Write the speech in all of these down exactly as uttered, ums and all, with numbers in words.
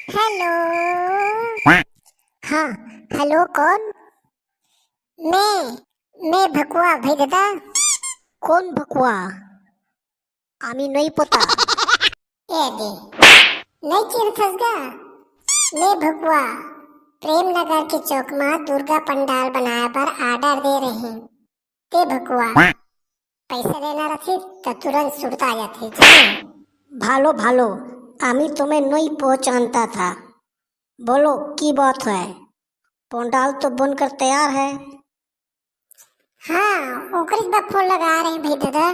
Hello. हाँ, hello, कौन? मैं, मैं भकुआ भाई दादा। कौन भकुआ? आमी नहीं पता। ए दे, नहीं चिन्हथस गा? मैं भकुआ, प्रेम नगर के चौक मा दुर्गा पंडाल बनाए बर order दे रही। ते भकुआ, पैसा लेना रथे त तुरंत सुरता आ जाथे, जाने? भालो, भालो, आमी तुम्हें नहीं पहचानता था। बोलो, की बात है? पंडाल तो बनकर तैयार है। हाँ, ओकरे बर फोन लगा रहे भाई दादा।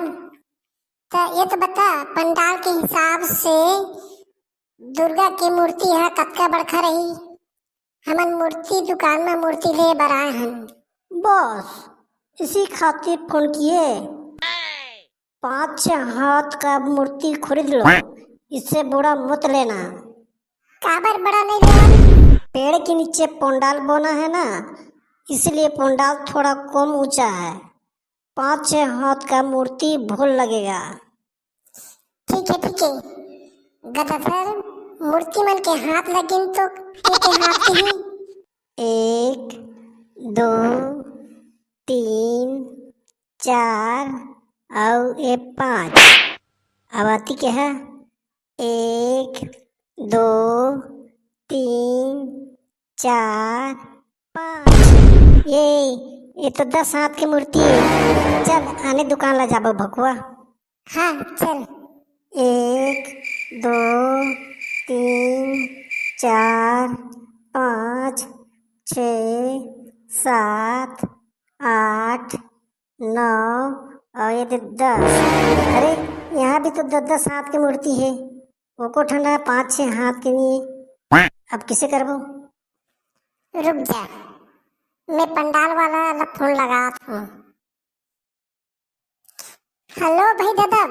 त ये तो बता, पंडाल के हिसाब से दुर्गा के मूर्ति ह कतका बड़का रही? हमन मूर्ति दुकान म मूर्ति ले बर आए हन। बस, इसी खातिर फोन किए। पाँच छह हाथ का मूर्ति खरीद लो, इससे बड़ा मत लेना। काबर बड़ा नहीं लेना? पेड़ के नीचे पंडाल बना है ना, इसलिए पंडाल थोड़ा कम ऊंचा है। पाँच छह हाथ का मूर्ति भोल लगेगा। ठीक है, ठीक है। गदाधर, मूर्ति मन के हाथ लगिन तो के के हाथ के ही? एक, दो, तीन, चार, अउ ए पाँच। अब आती के है? एक, दो, तीन, चार, पाँच। ये, ये तो दस हाथ के मूर्ति है। चल, आने दुकान ला जाबो भकुआ। हाँ, चल। एक, दो, तीन, चार, पाँच, छः, सात, आठ, नौ अउ ये दे दस। अरे, यहाँ भी तो दस दस हाथ के मूर्ति है। ओको ठन ह पाँच छः हाथ के नहीं है। अब किसे करबो? रुक जा, मैं पंडाल वाला ला फोन लगात हूँ। हेलो भाई दादा,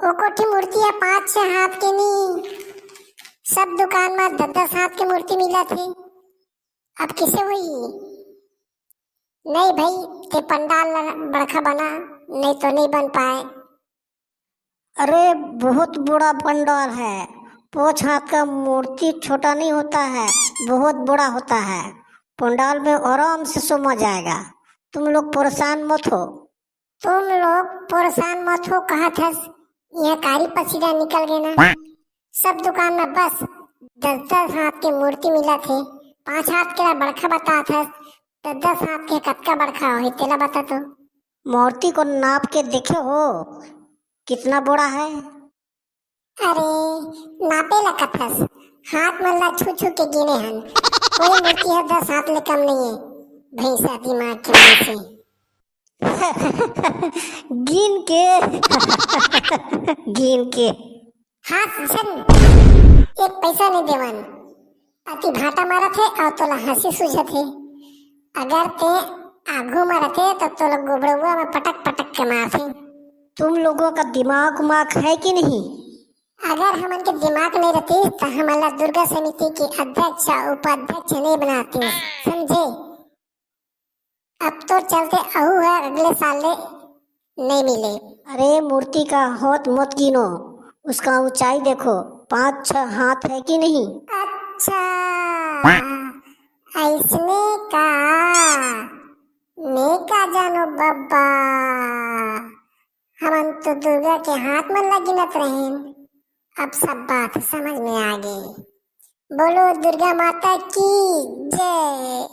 ओको ठे मूर्ति ह पाँच छः हाथ के नहीं, सब दुकान मा दस दस हाथ के मूर्ति मिलत हे। अब किसे होई? नहीं भाई, ते पंडाल ला बड़का बना, नहीं तो नहीं बन पाए। अरे, बहुत बड़ा पंडाल है। पाँच हाथ का मूर्ति छोटा नहीं होता है, बहुत बड़ा होता है। पंडाल में आराम से समा जाएगा। तुम लोग परेशान मत हो। तुम लोग परेशान मत हो, कहत हस, यहाँ कारी पसीना निकल गए ना। सब दुकान में बस दस दस हाथ के मूर्ति मिलत हे। पाँच हाथ के ला बड़का बतात हस, दस दस हाथ के कतका बड़का होही, तेला बता तो। मूर्ति को नाप के देखे हो, कितना बड़ा है? अरे, नापे ला कथस, हाथ मन ला छू छू के गिने हन। कोई मूर्ति ह दस हाथ ले कम नहीं है। भैंसा दिमाग के भैंसे। गिन के। गिन के। हाँ, सुन, एक पैसा नहीं देवन। अति भाटा मारत हे अउ तोला हंसी सूझत हे। अगर ते आगू म रथे त तोला गोबड़ुआ में पटक पटक के मारथे। तुम लोगों का दिमाग उमाग है कि नहीं? अगर हमन के दिमाग नहीं रहती त हमन ला दुर्गा समिति के अध्यक्ष अउ उपाध्यक्ष नहीं बनाते, समझे? अब तोर चलते अहू ह अगले साल ले नहीं मिले। अरे, मूर्ति का हाथ मत गिनो, उसका ऊंचाई देखो, पाँच छह हाथ है कि नहीं? अच्छा, ऐसने का? मैं का जानो बब्बा, हमन तो दुर्गा के हाथ मन ला गिनत रहेन। अब सब बात समझ में आ गई। बोलो दुर्गा माता की जय।